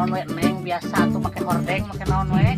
Naon we, Neng, biasa tuh make hordeng, make naon we.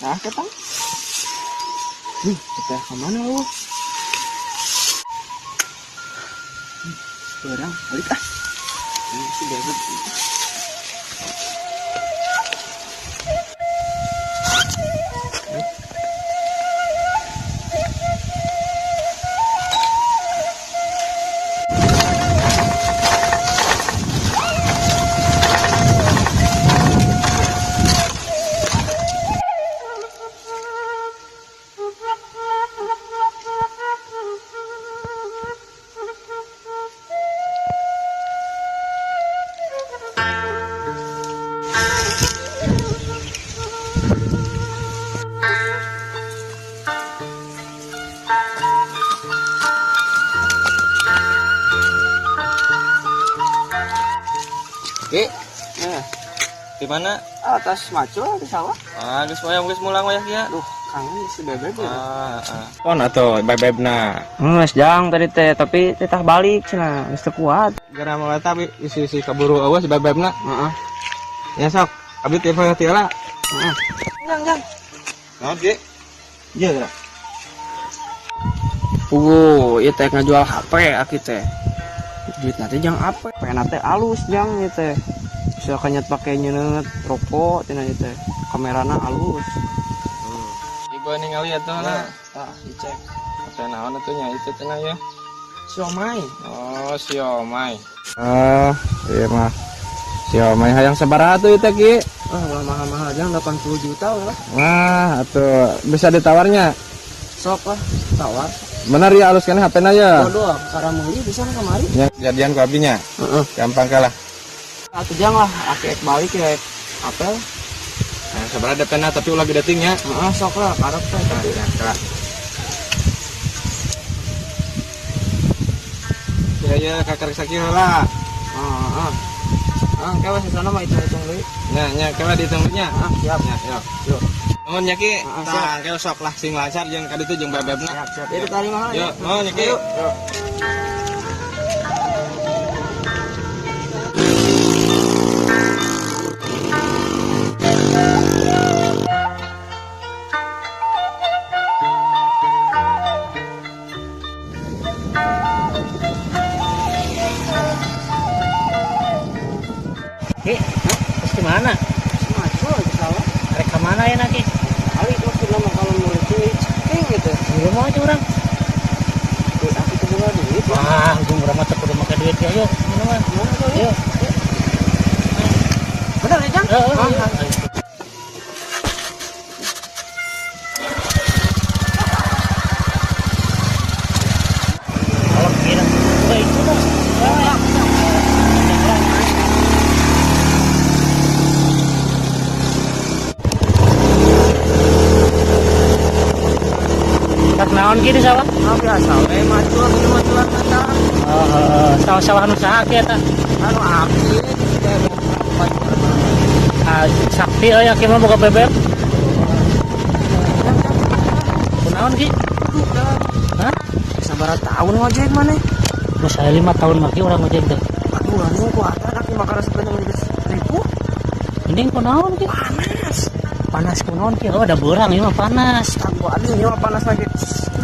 Nah, ketang. Wih, kita kemana lu? Barang, balik ah. Ini si David. Ki, Nah, di mana? Atas macul di sawah. Ah, geus wayah geus mulang wayah ya. Duh, kangen si Bebek ya. Ah, ah. Pon atuh bebebna. Mas jang tadi teh, tapi teh tah balik cenah, geus teu kuat. Gara mau eta isi-isi kaburu eueuh si bebebna. Heeh. Ya sok, abdi teh ti heula. Heeh. Jang, jang. Naon Ki? Iya, geura. Pugu, ieu teh ngajual HP aki teh. Duit nanti jang apa? Pengen teh alus jang ieu teh. Bisa kanyat pake nyeuneuh rokok tina ieu teh. Kamerana alus. Ibu ningali atuh lah. Tah, dicek. HP naon atuh nya itu cenah ya. Siomay. Oh, siomay. Ah, iya mah. Siomay hayang sabaraha tuh ieu teh Ki? Ah, ulah mahal-mahal jang 80 juta lah. Wah, atuh bisa ditawarnya. Sok lah, tawar. Bener ya alus kan HP-na ya. Bodoh, karena meuli bisa kamari. Ya, jadian ku abdi nya. Heeh. Gampang kalah. Atuh jang lah, aki ek balik ya ek apel. Nah, sabaraha DP-na tapi ulah gede ting nya. Heeh, sok lah, karep teh tapi. Ya, kalah. Ya ya kakak sakieu heula. Heeh. Ah, kewe sesana mah hitung-hitung deui. Nya nya kewe dihitung nya. Ah, siap. Nya, yo. Yuk. Nuhun nya Ki. Heeh, Tah, kewe sok lah sing lancar jeung ka ditu jeung bebebna. Siap, siap. Itu tadi mahal Yo, ya. nuhun nya Ki. Yuk. Yuk. Ki, terus gimana? Macul di sawah. Rek ka mana ya Ki? Kali maksudnya mah kalau mau cuy, cing gitu. Di rumah aja orang. Duit aku tuh boga duit. Wah, ujung urang mah teu kudu make duit ya, yuk. Mana mah? Mana tuh? Yuk. Bener ya, Jang? Heeh, Ah, iya. ah. Kalau kira enggak itu dah. Tas naon Kunaon ki di sawah? Ah, biasa we macul macul kata. Oh, sawah-sawah anu saha ki eta? Anu aki teh. Ah, sakti euy aki mah boga bebek. Kunaon ki? Hah? Sabaraha tahun ngojek maneh? Geus aya 5 tahun mah ki urang ngojek teh. Aduh, anjing kuatan aki makana sebenarnya geus ribu. Mending kunaon ki? Panas. Panas kunaon ki? Oh, ada beurang ieu mah panas. Aku aduh ieu mah panas lagi.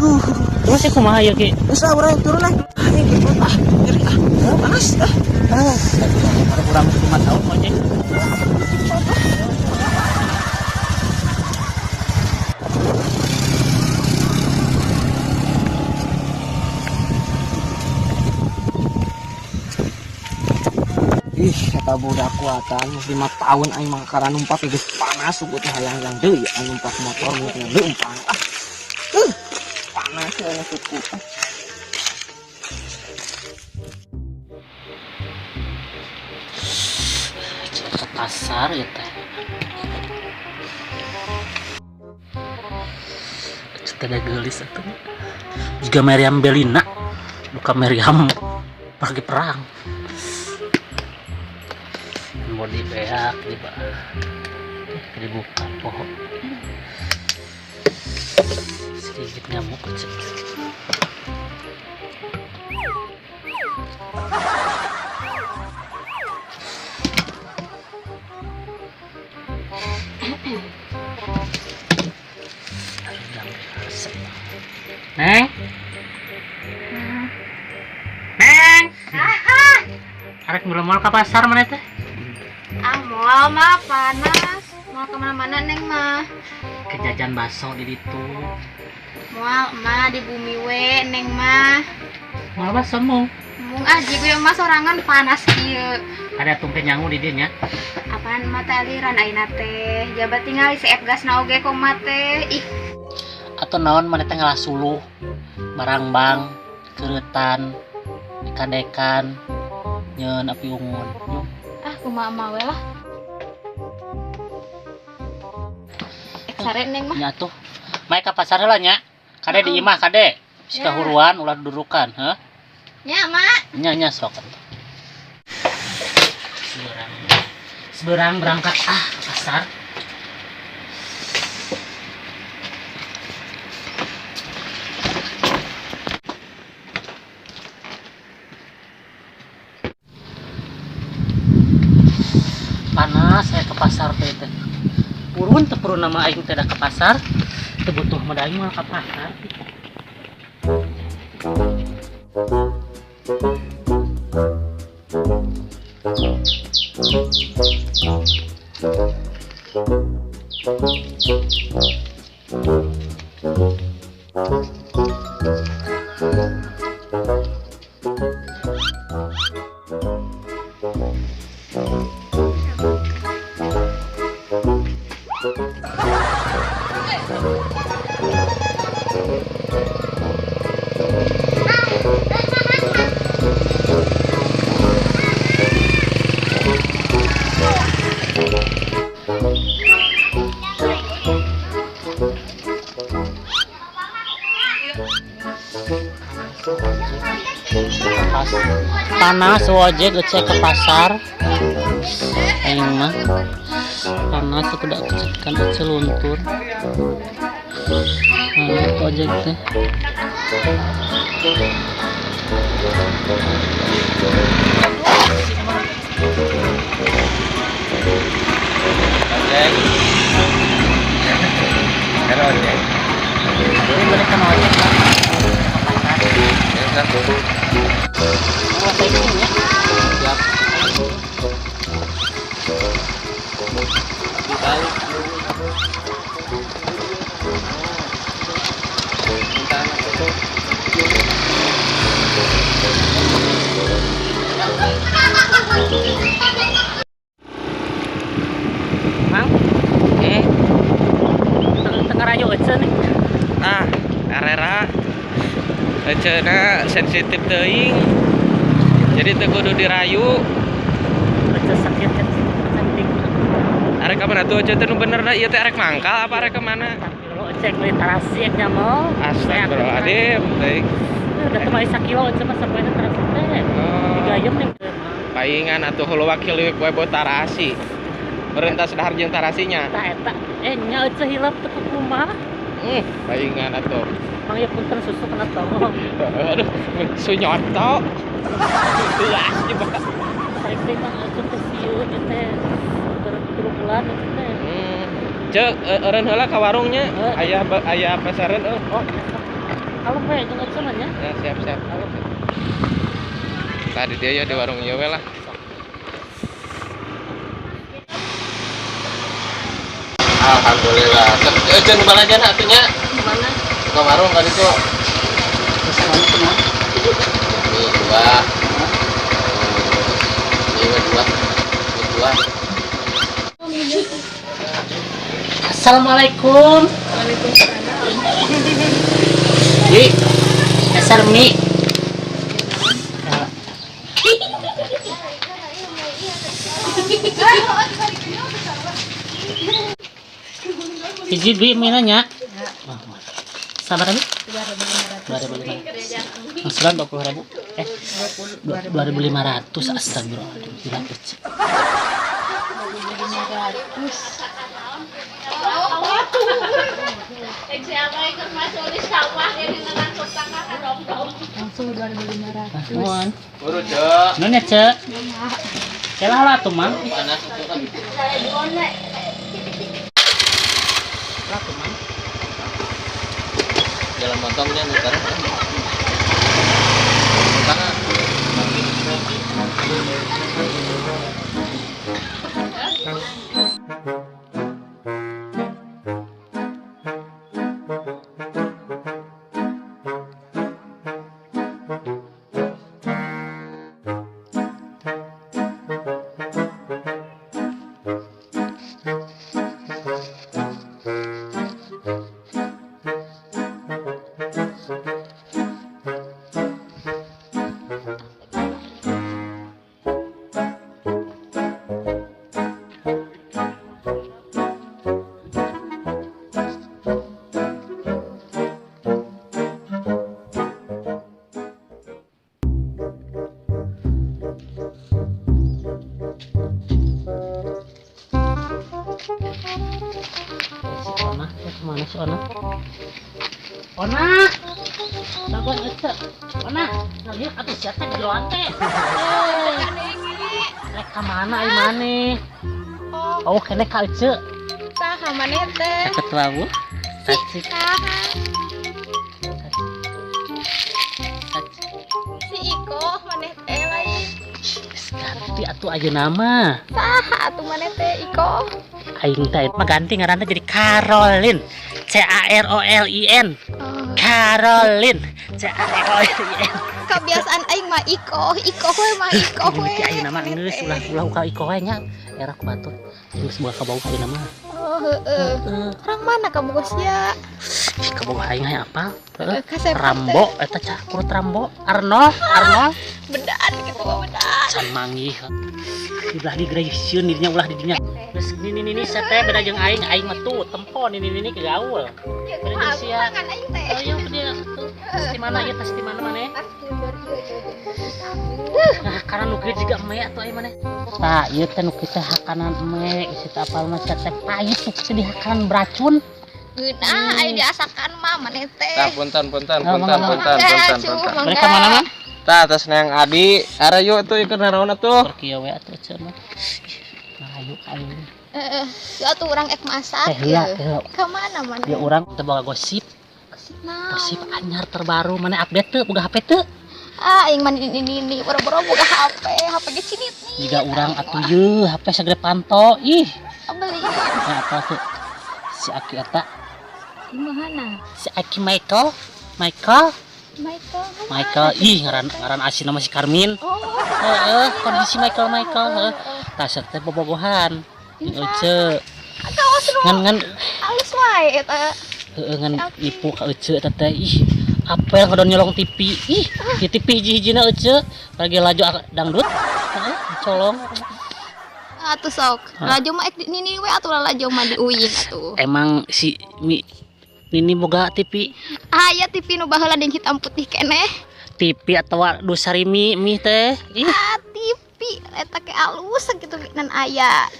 Aduh. Terus ya kumaha ieu ki? Geus ah urang turun ah. Anjing gitu ah. Nyeri ah. Panas ah. Ah, kurang 5 tahun ngojek. Ih, kata budak kuatan 5 tahun aing mah kakara numpak geus panas suku teh hayang yang deui aing numpak motor mungkin leumpang. Ah. Panas ya suku. Ke pasar ya teh. Cetega geulis atuh. Juga Meriam Belina, bukan Meriam pergi perang. Mau dibeak dibuka pohon sedikit nyamuk aja. Neng, Neng, arek mulai ke pasar mana teh? Ah, moal mah panas. Mau kemana-mana neng mah. Kejajan bakso di ditu. Moal mah di bumi we neng mah. Moal bakso mung. Mung ah jigo yang mah sorangan panas kieu. Ada tungke nyangu di dieu nya. Apaan mah teh aliran ayeuna teh. Jabat tingali seep gasna oge kumaha teh. Ih. Atau naon maneh teh ngalah suluh. Barangbang, keuretan, dikadekan, nyeun api unggun. Yuk. Ah, kumaha mah we lah. Sare neng mah. Nya tuh. Mae ka pasar heula nya. Kade di imah kade. Sika huruan ulah dudukan, heuh. Nya, Mak. Nya nya sok. Seberang berangkat ah ke pasar. Panas saya ke pasar teh teh. Purun teu purun nama aing teh ke pasar. Teu butuh mah aing mah ke pasar. Panas wajib gecek ke pasar. Aing mah panas aku udah kecetkan aja luntur. Nah, ojek teh. Ojek. Karo ojek. Ini boleh kan ojek lah. Ke pasar. Ya, Siap. Dibalik. Mang, tengah rayu aja nih. Nah, arera. Eceuna sensitif teuing. Jadi teu kudu dirayu. Ece sakit kan cantik. Arek ka mana tuh ece teh nu bener da ieu teh arek mangkal apa arek ka mana? Cek beli tarasi nya mau. Astagfirullahaladzim, teuing. Udah teu mah sakilo ece mah sapoe tarasi teh. Oh. Digayem nih teh. Paingan atuh hulu wakil we bawa tarasi. Merentas dahar jeung tarasinya. Eta eta nya ece hilap teu kumaha. Paingan atuh. Mang ya punten susu kena tong. Aduh, sunyoto. Jelas juga. Tarik teh mang ece teh sieun ieu teh. Keur 3 bulan ece teh. Cek eureun heula ka warungnya. Aya aya pasareun euy. Oh. Kalem we jeung ece mah nya. Ya, siap siap. Tadi dia ya di warung ieu we lah. Alhamdulillah. Ceun balajana atuh nya. Kemana? Ke warung kan itu. Ini dua. Ini dua. Ini dua. Assalamualaikum. Waalaikumsalam. Bi, dasar mie. Hiji bi mie nanya. Sabar abi? 2.500. Masukan 20.000. 2.500 astagfirullahaladzim. Gila kecil. Langsung 2.500. Nuhun. Buru, Cek. Nuhun ya, Cek. Celah lah tuh, Mang. Panas itu kan. Lah tuh, Mang. Jalan montongnya muter. Si Ona, kemana si Ona? Ona! Sabar ece. Ona, ngaliuk atuh sia teh jeroan teh. Rek ka mana ai maneh? Oh, kene ka ece. Saha maneh teh? Caket wawu. Sacik. Saha? Si Iko maneh teh lain. Ganti atuh ayeuna mah. Saha atuh maneh teh Iko? Aing teh mah ganti ngaranna jadi Caroline. C A R O L I N. Caroline. C A R O L I N. Kebiasaan aing mah Iko, Iko we mah Iko we. Mimiti ayeuna mah geus ulah-ulah ka Iko we nya. Era ku batur. Geus boga kabogoh ayeuna mah. Oh, heeh. Orang mana kabogoh sia? Ih, kabogoh aing hayang apal. Heeh. Kasep Rambo eta cah kurut Rambo. Arnold, Arnold. Bedaan gitu mah bedaan. Can manggih. Ulah di graysiun dirinya ulah di dinya. Geus nini-nini sia teh beda jeung aing, aing mah tuh tempo nini-nini ke gaul. Ya Beda kumaha jeung sia. kan aing teh. Oh iya dia tuh. Tas di mana ieu tas di mana maneh? Tas mundur ieu Nah, karena nu kieu jiga eme atuh ai maneh. Tah, ieu teh nu kieu teh hakanan eme, isi teh apal mah sia teh pahit tuh kitu di hakanan beracun. Geunah aya diasakan mah maneh teh. Tah punten punten Oh, punten mangga, punten mangga. punten Cu, punten. mangga. Mereka mana mah? Tah atas nang Adi, arayu atuh ieu naon atuh? Keur kieu we atuh ece mah. Nah, ayo ayo. Heeh. Ya atuh urang ek masak. Teh heula, teh heula. Ka mana maneh? Ya urang teh boga gosip, Gosip naon? gosip anyar terbaru mana update teu boga HP teu? Ah, aing mah ini boro-boro boga HP, HP ge cinit nih. Jiga urang atuh ye HP segede panto. Ih, Beli. nah, apa tuh? Si Aki eta, Gimana? si Aki Michael, Michael, Michael. Michael. Ih, ngaran ngaran asli nama si Karmin. Oh. Heeh, kondisi Michael Michael heeh. Tah sia teh bobogohan. Jeung Ece. Kawas nu Ngan ngan alus wae eta. heeh ngan ipu ka Ece eta teh. Ih, apel ngadon nyolong TV. Ih, di TV hiji-hijina Ece. Lagi laju dangdut. Heeh, dicolong. Atuh sok. Lalajo mah ek nini we atuh lalajo mah diuing atuh. Emang si Mi Nini boga TV. Aya TV nu baheula jeung hitam putih keneh. TV atawa du sarimi mie teh. Ih, Ah, TV eta ke alus sakitu nan aya.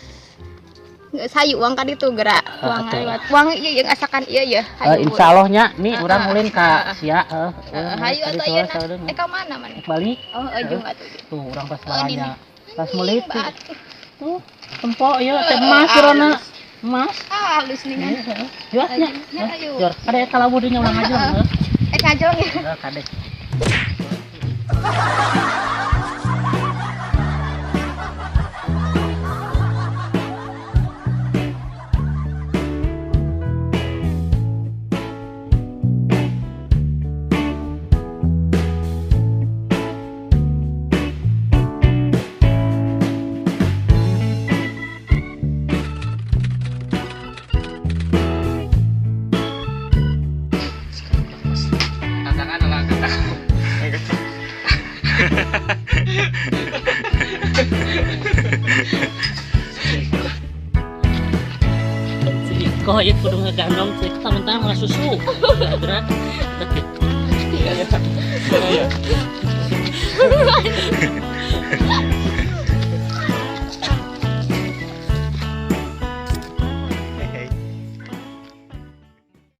Geus hayu uang ka ditu geura. Uang atuh. lewat. Uang ieu jeung asakan ieu ya. Eh, insya Allah nya nih urang ulin ka Heeh. sia heuh. Heeh, hayu atuh ayeuna. Eh ka mana maneh? Balik Oh, ujung atuh. tuh urang pas Oh, dini. balanja. Pas meuli Batu. tuh tempo ieu teh emas urangna. Emas. Ah, halus nih kan. Jor nya. Nya, ayo. Jor, kade eta labuh dinya urang ngajeng heuh. Eh ngajong ya. Heuh, kade. Katakan lah katakan. Si Iko ieu kudu ngegandong si Iko tah malah susu. Gerak. Iya.